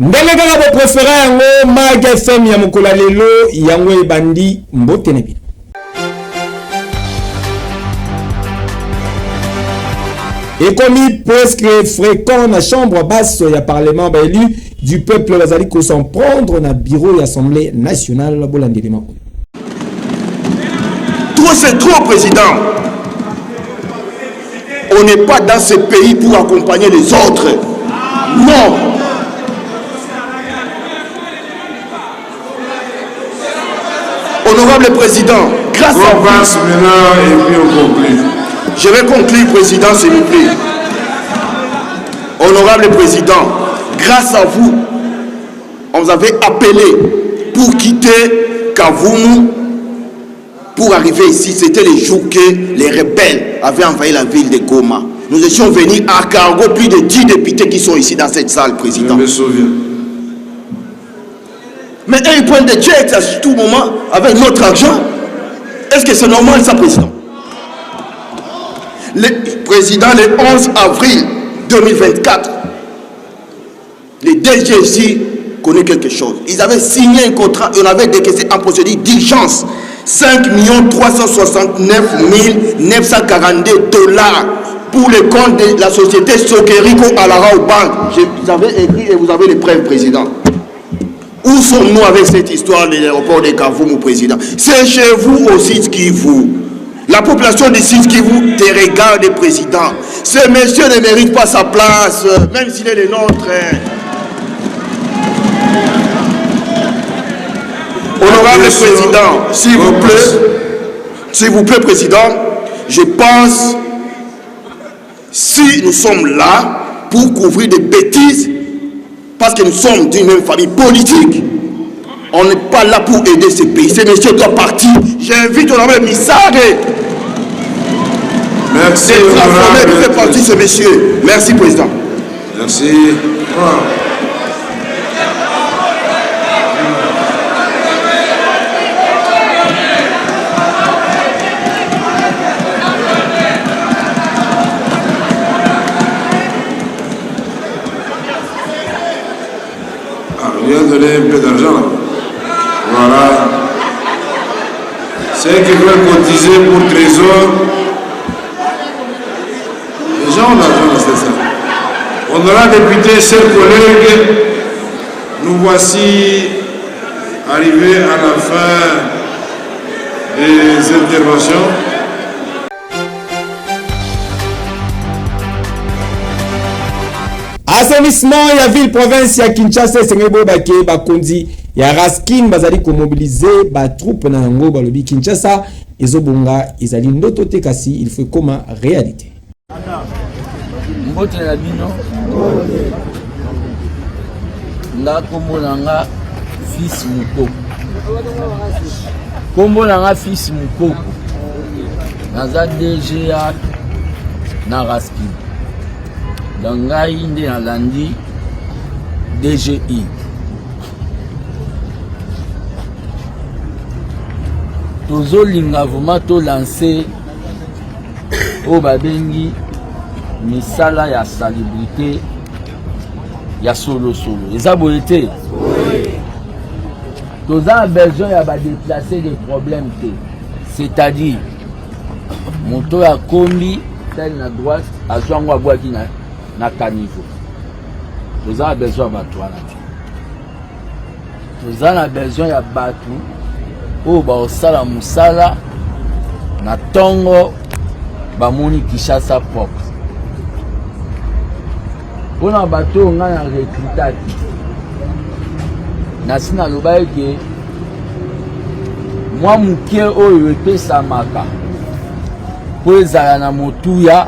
Ndenge kaka bo prefera yango Mag FM ya mokolo ya lelo yango ebandi mbote na bino. Ekomi presque fréquent na chambre basse ya parlement ba élu du peuple bazali ko s'en prendre na bureau ya assemblée nationale bolandelema oyo. Trop c'est trop président. On n'est pas dans ce pays pour accompagner les autres. Non. Honorable Président, grâce à vous... passe maintenant et puis on conclut. Je vais conclure, Président, s'il vous plaît. Honorable Président, grâce à vous, on vous avait appelé pour quitter Kavumu pour arriver ici. C'était le jour que les rebelles avaient envahi la ville de Goma. Nous étions venus à cargo, plus de 10 députés qui sont ici dans cette salle, Président. Je me souviens. Mais eux, ils prennent des jets à tout moment avec notre argent. Est-ce que c'est normal ça, Président? Le président, le 11 avril 2024, les DG ici connaissent quelque chose. Ils avaient signé un contrat et on avait décaissé en procédure d'urgence 5 369 942 dollars pour le compte de la société Sokerico Alarao Bank. Vous avez écrit et vous avez les preuves, Président. Où sommes-nous avec cette histoire de l'aéroport de Kavumu, Président? C'est chez vous aussi qui vous. La population de Sud Kivu te regarde, Président. Ce monsieur ne mérite pas sa place, même s'il est le nôtre. Honorable Président, s'il vous plaît, s'il vous plaît, Président, je pense, si nous sommes là pour couvrir des bêtises, parce que nous sommes d'une même famille politique, on n'est pas là pour aider ce pays. Ce monsieur doit partir. J'invite honorable Missare. Merci, de transformer, de faire partir ce monsieur. Merci, Président. Merci. Ah, on vient donner un peu d'argent là. Voilà. Ceux qui veulent cotiser pour Trésor, les gens ont l'argent nécessaire. Honorable député, chers collègues, nous voici arrivés à la fin des interventions. Assainissement ya ville province ya Kinshasa esengeli boyeba ke bakonzi ya Raskin bazali komobilize ba troupe na yango balobi Kinshasa ezobonga ezali ndoto te kasi il faut ekoma réalité. Mbote na bino nga kombo na nga fils mukoko kombo na nga fils mukoko naza DGA na Raskin Donc ngai nde nalandi DGI. Tozolinga vraiment to lancer oyo babengi misala ya salubrité ya solosolo. Eza boye te? Toza na besoin ya ba déplacer des problèmes te. C'est-à-dire moto oyo akombi tali na droite azwa yango abwaki na, na caniveau. Toza na besoin ya bato wana te, toza na besoin ya bato oyo bakosala mosala na ntongo bamoni Kinshasa propre. Mpo na bato oyo ngai na recrutaki, nasi naloba ete mwa moke oyo epesamaka mpo ezala na motuya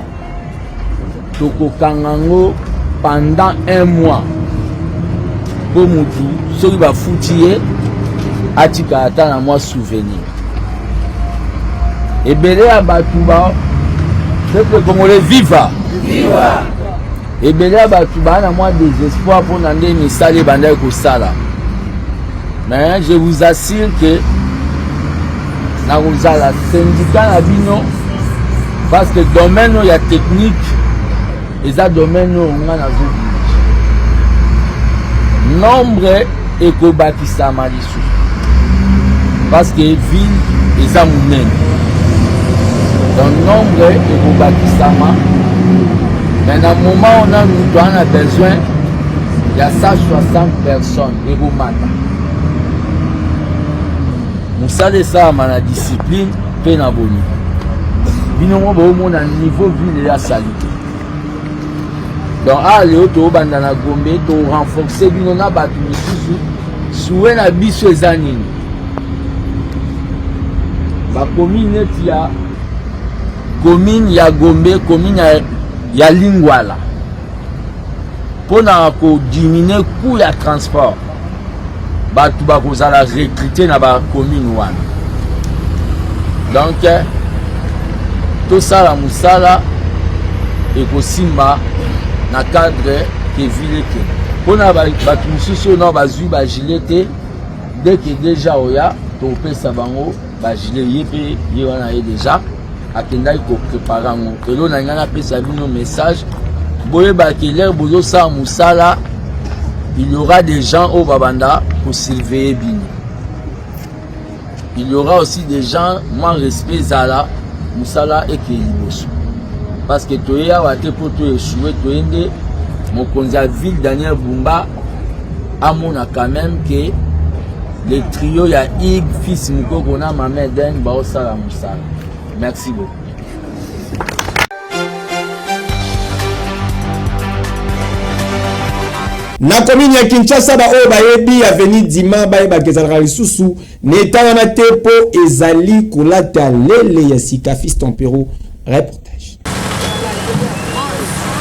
tokokanga yango pendant un mois mpo motu soki bafuti ye atika ata na mwa souvenir ebele ya bato ba peuple congolais viva, viva. Ebele ya bato baa na mwa desespoir mpo na nde misala ebandaki kosala mais je vous assure que nakozala syndicat na bino parce que domaine oyo ya technique eza domaine oyo nga nazo dirige. Nombre ekobakisama lisusu parce que ville eza monene, donc nombre ekobakisama, mais na moment oyo nanu toza na besoin ya 160 personnes. Ekomata, mosala esalama na discipline mpe na bolingo. Bino ngo boomona niveau ville ya salite. Donc awa lelo toobanda na Gombe, torenforce bino na bato misusu. Suwe na biso eza nini? Bacommune neti ya commune ya Gombe, commune ya Lingwala, mpona kodiminue coût ya transport, bato bakozala recrute na bacommune wana. Donc tosala mosala ekosimba na cadre ke ville ekende. Mpona bato mosusu oyo nao bazwi bagilet te, dès que déjà oya, topesa bango bagilet. Ye mpe ye wana ye déjà akendaki koprépare yango. Elo na ngai napesa bino message, boyebaki l'heure bozosala mosala, il y aura des gens oyo babanda kosurveiller bino. Il y aura aussi des gens, mwa respect ezala, mosala ekee liboso, parce que toye awa te mpo to échoué. Toye nde mokonzi ya ville Daniel Bumba amona quand même que le trio ya Ig, Fils Mukoko na Mama Eden baosala mosala. Merci beaucoup. Na commune ya Kinshasa, baoyo bayebi avenue Dima bayebaka ezalaka lisusu na eta wana te mpo ezali kolata lele ya sika. Fiston Pero, reportage.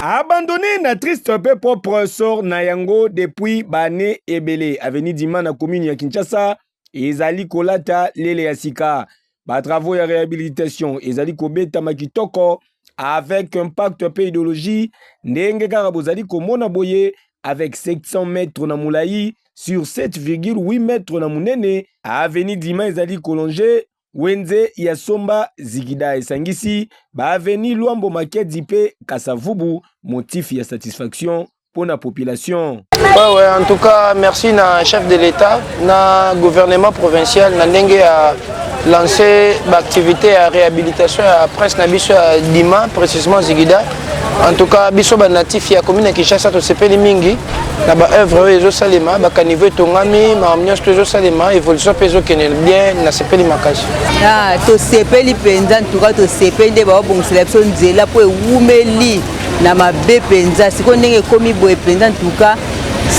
Abandonné na triste mpe propre sort na yango depuis baane ebele, avenue Dima na commune ya Kinshasa ezali kolata lele ya sika. Batravaux ya réhabilitation ezali kobetama kitoko avec impact mpe idéologie, ndenge kaka bozali komona boye, avec 700 mètres na molai sur 7,8 mètres na monene. Avenue Dima ezali kolonge wenze ya Somba Zigida, esangisi baavenue Lwambo Makedi mpe Kasavubu, motif ya satisfaction pour la population. Ouais, en tout cas, merci na chef de l'État, na gouvernement provincial, na ndenge ya lancé l'activité ya réhabilitation ya presse na biso ya Dima, précisément Zigida. En tout cas, biso ba natif ya commune ya Kinshasa tosepeli mingi na ba œuvre oyo ezosalema, ba caniveau etongami, makambo nyonso to ezosalema, évolution mpe ezokende bien, nasepeli makasi. Ah, tosepeli mpenza, ntuka tosepeli nde baobongisela biso nzela mpo ewumeli na mabe mpenza. Sikoyo ndenge ekomi boye mpenza, ntuka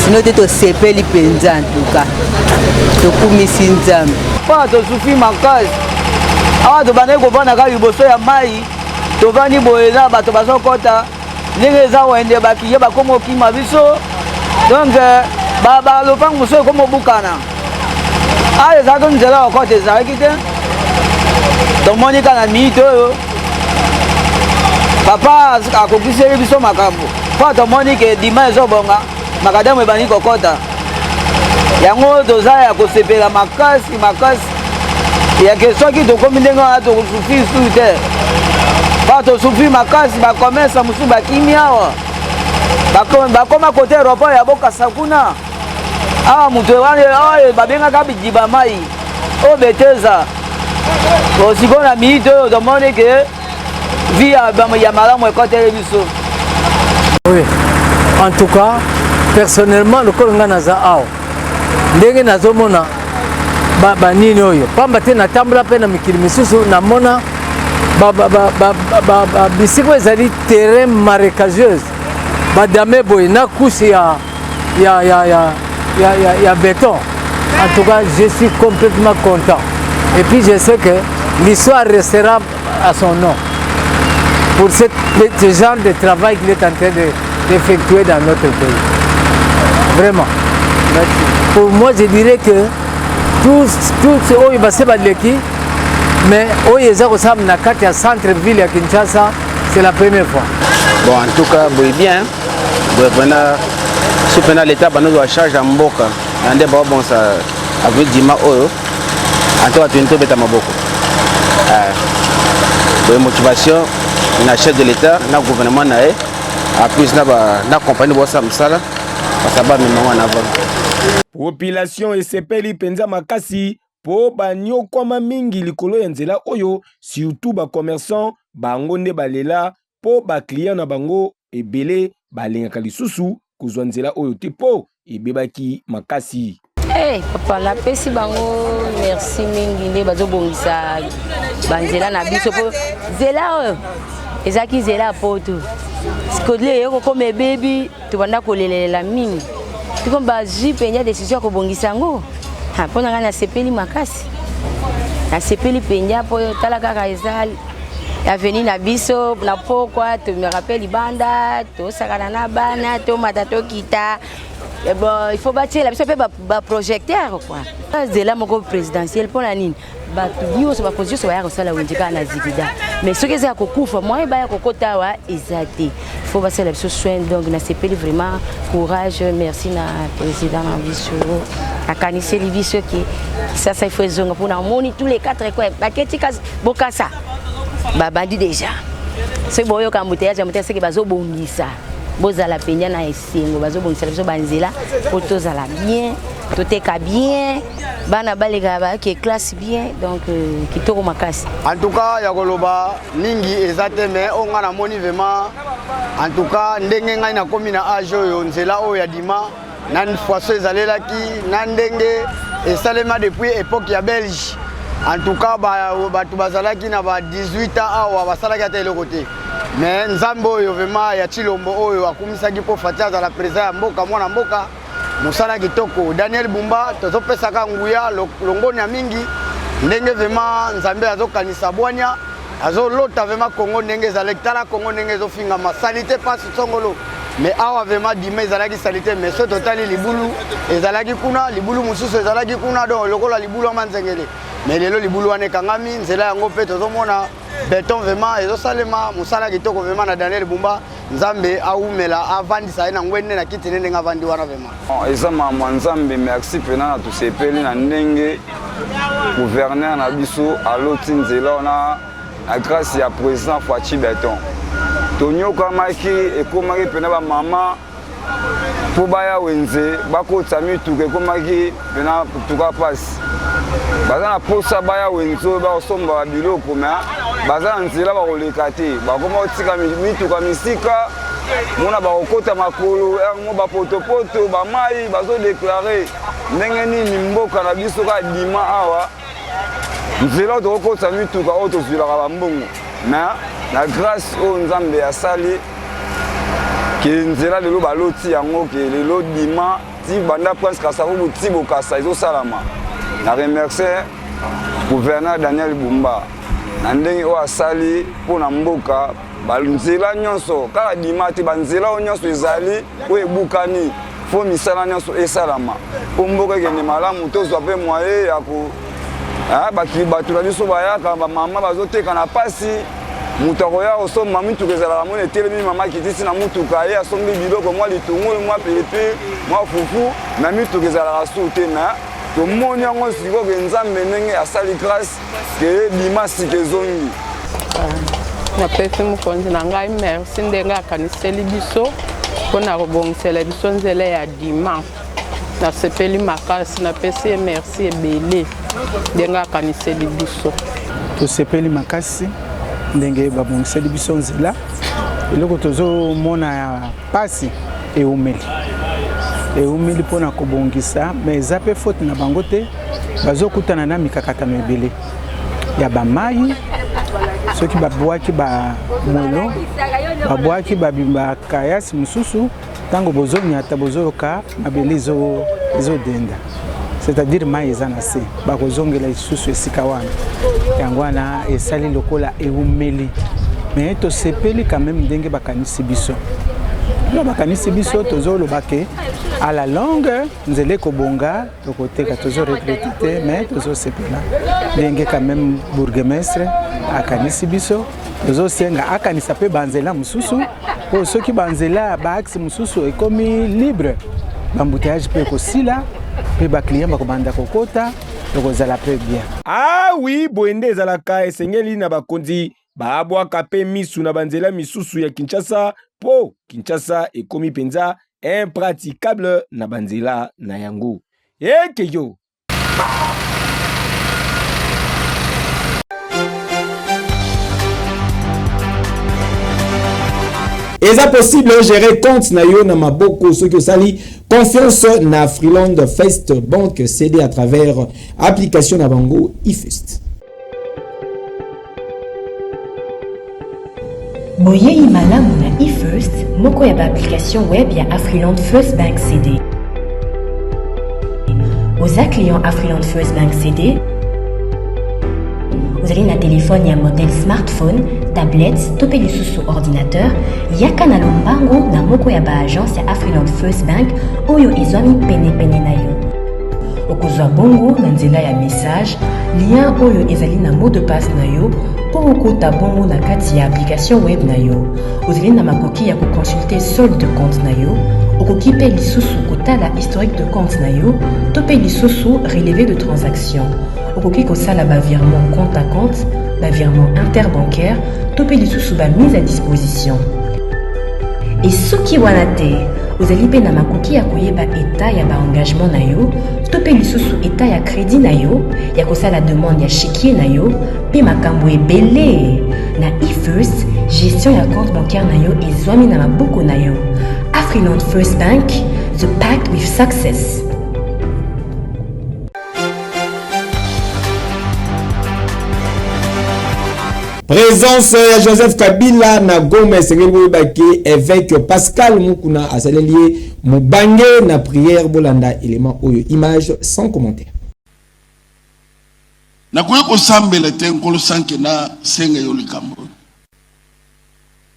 sino te, tosepeli mpenza, ntuka tokumisi Nzambe. Mpona tosufi makasi awa, tobandaki kovanda kaka liboso ya mai, tovandi boye na bato bazokɔta ndenge eza wende, bakiye bakoma okima biso. Donc balopango mosusu ekoma obukana. Awa ezalaki nzela ya kokɔta ezalaki te. Tomoni kaka na minute oyo papa akokiseli biso makambo, mpo tomoni ke Dima ezobonga, makadamu ebandi kokɔta. Yango toza ya kosepela makasi makasi yake. Soki tokomi ndenge wana, tokosufi su te, mpo tosufi makasi. Bacommerce mosusu bakimi awa, bakoma kote aéroport ya Bokasa kuna. Awa moto wana oyo babengaka bidiba mai oyo beteza. Sikoyo na minute oyo tomoni ke vie ya malamu ekoteli biso. Oui, en tout cas, personnellement, lokola ngai naza awa, ndenge nazomona banini oyo, pamba te natambola mpe na mikili misusu, namona bisika ezali terrain marécageuse, badame boye na couche ya béton. En tout cas, je suis complètement content et puis je sais que l'histoire restera à son nom pour ce genre de travail qu'il est en train d'effectuer dans notre pays. Vraiment. Merci. Pour moi, je dirais que tous oyo base baleki, mais oyo eza kosala na kati ya centre ville ya Kinshasa, c'est la première fois. Bon, en tout cas, boye bien, boye mpena so mpena l'État banozwa charge ya mboka na nde baobongisa avenue Dima oyo. En tout cas, toyini tobeta maboko boye, motivation na chef de l'État, na gouvernement na ye, en plus na compagnie bosala mosala. Parce que bamema yango en avant. Population esepeli mpenza makasi mpo banyokwama mingi likolo ya nzela oyo, surtout ba commerçants bango nde balela mpo ba clients na bango ebele balingaka lisusu kozwa nzela oyo te mpo ebebaki makasi. Hey, eh, papa napesi bango merci mingi nde bazobongisa banzela na biso mpo nzela oyo ezalaki nzela ya poto sikodile eye kokoma ebebi tobanda kolelelela mingi tiko bazwi mpenza desizio ya kobongisa yango mpo na ngai nasepeli makasi nasepeli mpenza mpo tala kaka eza avenue na biso na pokwa tomeka mpe libanda tosakana na bana tomata tokita eh bon il faut batiela biso mpe baprojecteur kua nzela moko présidentielle mpo na nini bato nyonso bakonzi nyonso baya kosala wenze kaka na zigida mais soki eza ya kokufa moyen baya kokota awa eza te faut basala biso soin. Donc nasepeli vraiment, courage, merci na président na biso akaniseli biso ke Kisasa il faut ezonga mpona omoni tous les quatre coins baketi bokasa babandi déjà. Soki boyoka embouteillage ya motema, seke bazobongisa. Bozala mpenza na esengo, bazobongisela biso banzela mpo tozala bien, toteka bien, bana baleka bayaki classe bien. Donc euh, kitoko makasi. En tout cas ya koloba mingi eza te, mais oyo ngai namoni vraiment, en tout cas ndenge ngai nakomi na age oyo, nzela oyo ya Dima na façon ezalelaki na ndenge esalema depuis époque ya Belge, en tout cas bato bazalaki na ba 18 ans awa basalaki ata eloko te. Mais Nzambe oyo vraiment ya Tshilombo oyo akumisaki mpo Fatshi azala président ya mboka, mwana mboka, mosala kitoko. Daniel Bumba, tozopesaka nguya longoni ya mingi ndenge vraiment Nzambe azokanisa bwanya, azolota vraiment Congo ndenge ezalaki. Tala Congo ndenge ezofingama, saleté pasi songolo, mais awa vraiment Dima ezalaki saleté. Mais so totali libulu ezalaki kuna, libulu mosusu ezalaki kuna, donc lokola libulu ya manzengele, mais lelo libulu wana ekangami. Nzela yango mpe tozomona beton, vraiment ezosalema mosala kitoko vraiment na Daniel Bumba. Nzambe awumela, avandisa ye na ngwende na kiti ne ndenge avandi wana vraiment. Eza makambo ya Nzambe. Merci mpena na tosepeli na ndenge gouverneur na biso aloti nzela wana na grâce ya président Fatshi Beton. Tonyokamaki, ekomaki mpena bamama mpo baya wenze bakotisa mituka, ekomaki mpena tuka mpasi. Baza na posa baya wenze oyo bakosomba biloko, me baza na nzela bakoleka te, bakoma kotika mituka misika mona bakokota makolo yango bapotopoto bamai. Bazodeklare ndenge nini mboka na biso kaka Dima awa, nzela oyo tokokotisa mituka oyo tozwilaka bambongo. Mais na grâce oyo Nzambe asali ke nzela lelo baloti yango, ke lelo Dima ti banda Prince Kasavubu ti Bokasa ezosalama. Na remercie gouverneur Daniel Bumba na ndenge oyo asali mpo na mboka. Banzela nyonso, kaka Dima te, banzela oyo nyonso ezali oyo ebukani, fo misala nyonso esalama mpo mboka ekende malamu, tozwa mpe moye ya ko bato na biso bayaka. Bamama bazoteka na pasi, moto akoya kosomba mituka ezalaka mona etelemi, mama akitisi na motuka ye, asombi biloko, mwa litungulu, mwa pilipili, mwa fufu, na mituka ezalaka su te. Me tomoni yango sikoyo ke Nzambe ndenge asali grâce ke Dima sika ezongi. Napesi mokonzi na ngai merci ndenge akaniseli biso mpo na kobongisela biso nzela ya Dima. Nasepeli makasi, napesi ye merci ebele ndenge akaniseli biso. Tosepeli makasi ndenge babongiseli biso nzela. Eloko tozomona ya pasi, eumeli, eumeli mpona kobongisa, mais eza mpe faute na bango te. Bazokutana na mikakatano ebele ya bamai. Soki babwaki bamwelo, babwaki bakayasi mosusu, ntango bozonyata, bozoyoka mabele ezodenda, c'est-à-dire mai eza na se, bakozongela lisusu esika wana. Yango wana esali lokola eumeli, mais tosepeli quand même ndenge bakanisi biso. Lokola bakanisi biso, tozoloba ke à la longue nzela ekobonga, tokoteka. Tozoregretter te, mais tozosepela ndenge quand même bourgmestre akanisi biso. Tozosenga akanisa mpe banzela mosusu, mpo soki banzela baaxe mosusu ekomi libre, baembouteillage mpe ekosila, mpe baclient bakobanda kokota, tokozala mpe bien. Ah oui, boye nde ezalaka. Esengeli na bakonzi babwaka mpe misu na banzela misusu ya Kinshasa, mpo Kinshasa ekomi mpenza. impraticable na banzela na yango. Ekeyo! Eza possible ogérer compte na yo na maboko soki osali confiance na Freeland First Bank CD à travers application na bango eFirst. Boyei malamu na eFirst, moko ya ba application web ya Afriland First Bank CD. Oza client Afriland First Bank CD? Ozali na telefone ya modèle smartphone, tablette to mpe lisusu ordinateur? Yaka na lombango na moko ya ba agence ya Afriland First Bank oyo ezwami penepene na yo. Okozwa bongo na nzela ya message lien oyo ezali na mot de passe na yo mpo okota bongo na kati ya application web na yo. Ozali na makoki ya koconsulte solde de compte na yo. Okoki mpe lisusu kotala historique de compte na yo to mpe lisusu relevé de transaction. Okoki kosala ba virement compte à compte, ba virement interbancaire to mpe lisusu ba mise à disposition. Esuki wana te, ozali mpe na makoki ya koyeba etat ya ba engagement na yo to mpe lisusu etat ya credit na yo, ya kosala demande ya chéquier na yo mpe makambo ebele. Na eFirst, gestion ya compte bancaire na yo ezwami na maboko na yo. Afriland First Bank, the pact with success. Présence ya Joseph Kabila na Goma esengeli boyeba ke évêque Pascal Mukuna asaleli ye mobange na prière. Bolanda élément oyo, image sans commentaire. Nakoki kosambela te Nkolo sanke nasenga yo likambo.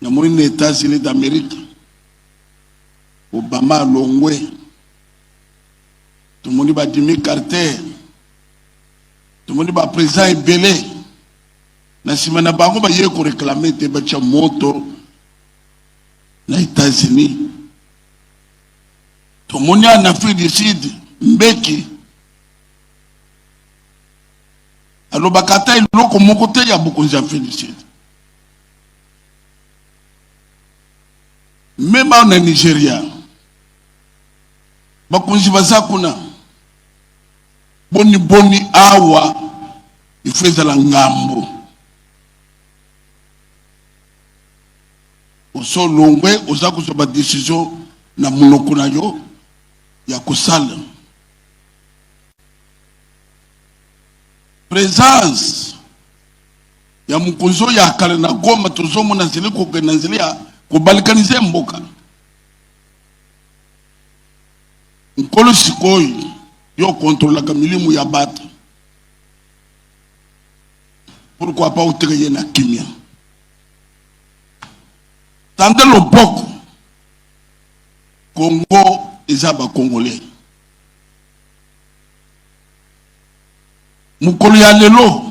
Namoni na Etats-Unis d'Amerique Obama alongwe, tomoni ba Jimmy Carter, tomoni ba president ebele na nsima na bango baye koreklame te batya moto na Etats-Unis. Tomoni en Afrique du Sud Mbeki alobaka ata eloko moko te ya bokonzi ya Afrique du Sud. Meme awa na Nigeria bakonzi baza kuna boni boni awa il faut ezala ngambo oso longwe oza kozwa ba decision na monoko na yo ya kosala presence ya mokonzi oyo ya kala na Goma. Tozomona nzela kokende na nzela ya kobalkanize mboka. Nkolo, sikoyo yo kontrolaka milimu ya bato, pourquoi pas oteka ye na kimia? Tanda loboko, Congo eza ba Congolais. Mokolo ya lelo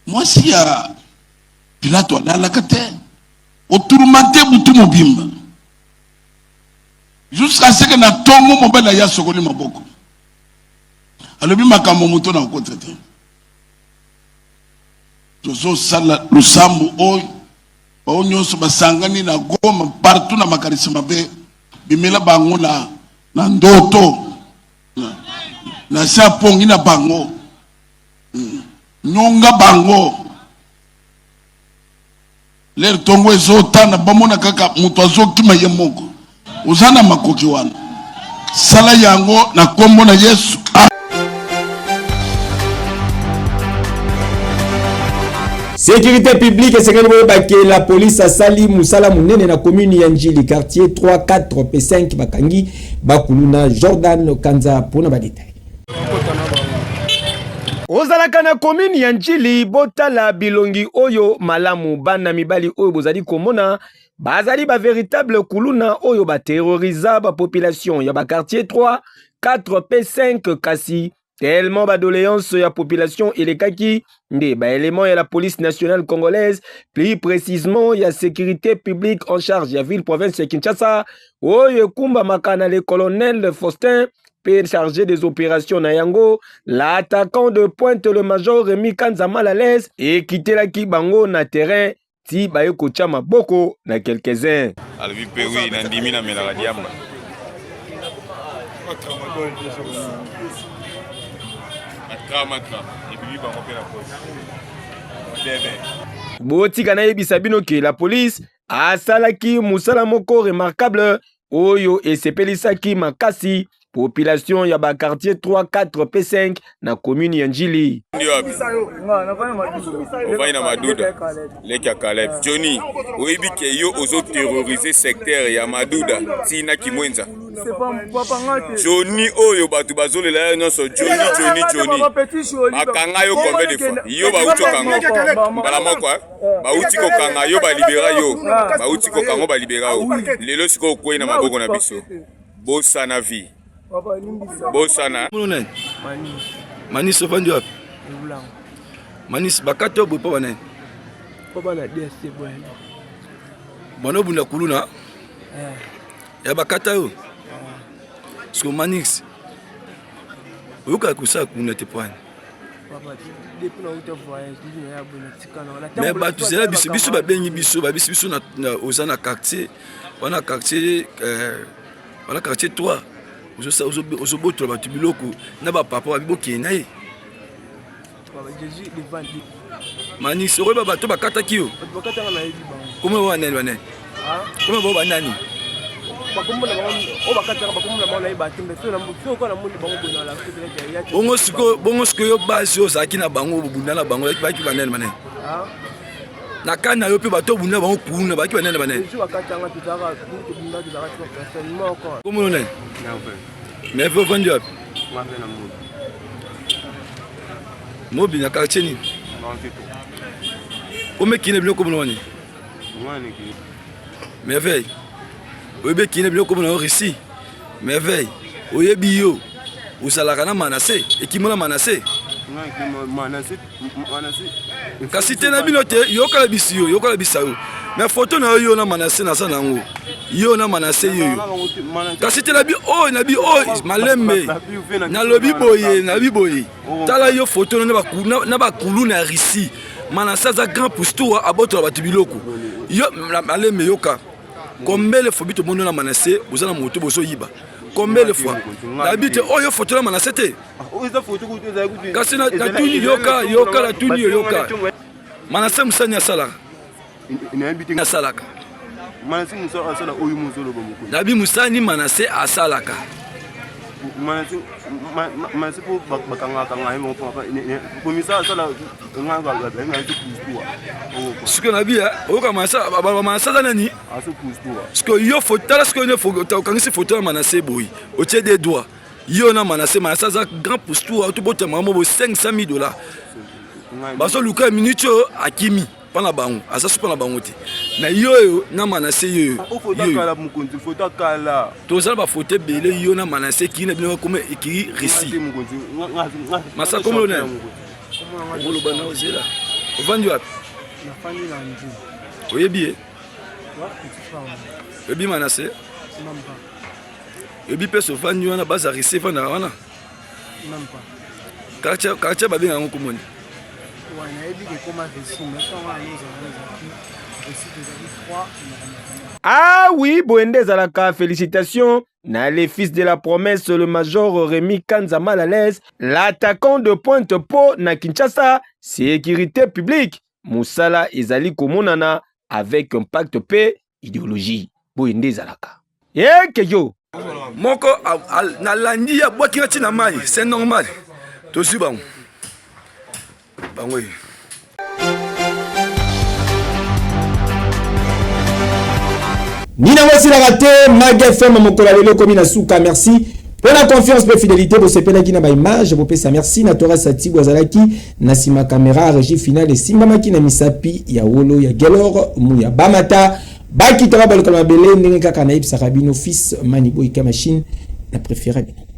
mwasi ya Pilato alalaka te, otourmente butu mobimba jusqu'à ce que na ntongo mobali aye asokoli maboko, alobi makambo moto na okota te. Tozosala losambo oyo bao nyonso basangani na Goma partout na makanisi mabe bimela bango na, na ndoto na, na se apongi na bango nyonga bango lere ntongo ezotana bamona kaka moto azokima ye moko. Oza na makoki wana, sala yango na nkombo na Yesu. Sécurité publique esengeli boyeba ke la police asali mosala monene na commune ya Njili, quartier 3 4 pe 5, bakangi bakuluna. Jordan Kanza mpona badetail. Ozalaka na commune ya Njili, botala bilongi oyo malamu. Bana mibali oyo bozali komona bazali ba véritable kuluna oyo baterrorisa ba population ya ba quartier 3 4 pe 5. Kasi tellement ba doléance ya population elekaki nde ba élément ya la police nationale congolaise, plus précisément ya sécurité publique en charge ya ville province ya Kinshasa oyo ekumbamaka na le colonel Faustin mpe chargé des opérations na yango, l'attaquant de pointe, le major Remy Kanza Malalaise, ekitelaki bango na terrain. ti baye kotya maboko na quelques-uns. Alobi mpe wi nandimi namelaka diamba. Matra matra ebimi bango mpe na poche. Bebe. Botika nayebisa bino ke la police asalaki mosala moko remarquable oyo esepelisaki makasi population ya ba quartier 3 4 pe 5 na commune ya Njili. Ovandi na Maduda, leki ya Caleb. Johnny, oyebi ke yo ozo terroriser secteur ya Maduda ti na Kimwenza. Johnny oyo bato bazolela ye nyonso Johnny Johnny Johnny. Bakanga yo combien de fois? Yo bauti okanga mbala moko eh? Bauti kokanga yo balibera yo. Bauti kokanga balibera yo. Lelo sikoyo okwei na maboko na biso. Bosana vie. Bosana. Manis ofandi wapi? Manis bakati oyo boye mpo banani? Bana obunda kuluna eh. ya bakata yo siko Manix oyokaka kosala kuna te poani me bato zela biso biso babengi biso babisi biso oza na quartier wana quartier euh, wana quartier 3 ozobotola bato biloko na bapapa babi bokende na ye manisi okoyeba bato bakataki yo koma bao banani banani koma bao banani bongo sikoyo base oyo ozalaki na bango bobunda na bango baki banani banani na kani na yo mpe bato obunda bango kuna baki banani banani komono nani merve ovandi wapi mobi na quartier nini omekina biloko komona wani merveille oyebi ekina biloko komona yo russie merveille oyebi yo ozalaka na manase ekimo na manase kasi te na bino te yokala bisi yo yokala bisa yo me foto na yo yo na manase naza na yango yo na manase yoyo kasi te nabi oyo oh, nabi oyo oh, malembe nalobi boye nalobi boye tala yo foto na bakulu na russie manase aza grand poustour abotola bato biloko yo malembe yoka combien de fois bitomoni na manase boza na moto bozoyiba combien de fois nayebi te oyo foto na manase te kasi natuni yoka yoka natuni yo yoka manase mosani asalaka asalaka nabi mosani manase asalaka sikoyo nabi eh, oyoka manase aza nani sikoyo yo tala sikoyo okangisi foto ya manase boye otie de doigt yo na manase manase aza grand posture auti botama mo bo 500 000 dollars bazoluka minute oyo akimi mpo na bango aza so mpo na bango te na yo oyo na manase yoyo toza na bafoto ebele yo na manase ekiri na bino bakoma ekiri resi masa komolo na okoloba na ozela ovandi wapi oyebi ye oyebi manase Ebi pe sofandi wana baza rese efandaka wana quartier babenga yango komoni Ah oui, boye nde ezalaka félicitations na les fils de la promesse le major Rémi Kanza mal à l'aise l'attaquant de pointe po na Kinshasa sécurité publique mosala ezali komonana avec impact pe idéologie boye nde ezalaka ekeyo moko nalandi ye abwaki nga ntina mai c'est normal tozwi bango bango ye nini yango esilaka te mag fm mokolo ya lelo ekomi na suka merci mpo na confiance mpe fidélité bosepelaki na baimage bopesa merci na torres atigo azalaki na nsima kamera régie finale esimbamaki na misapi ya wolo ya gelor muya bamata bakita babaluka mabele ndenge kaka nayebisaka bino fils mani boyika machine na préféré bino.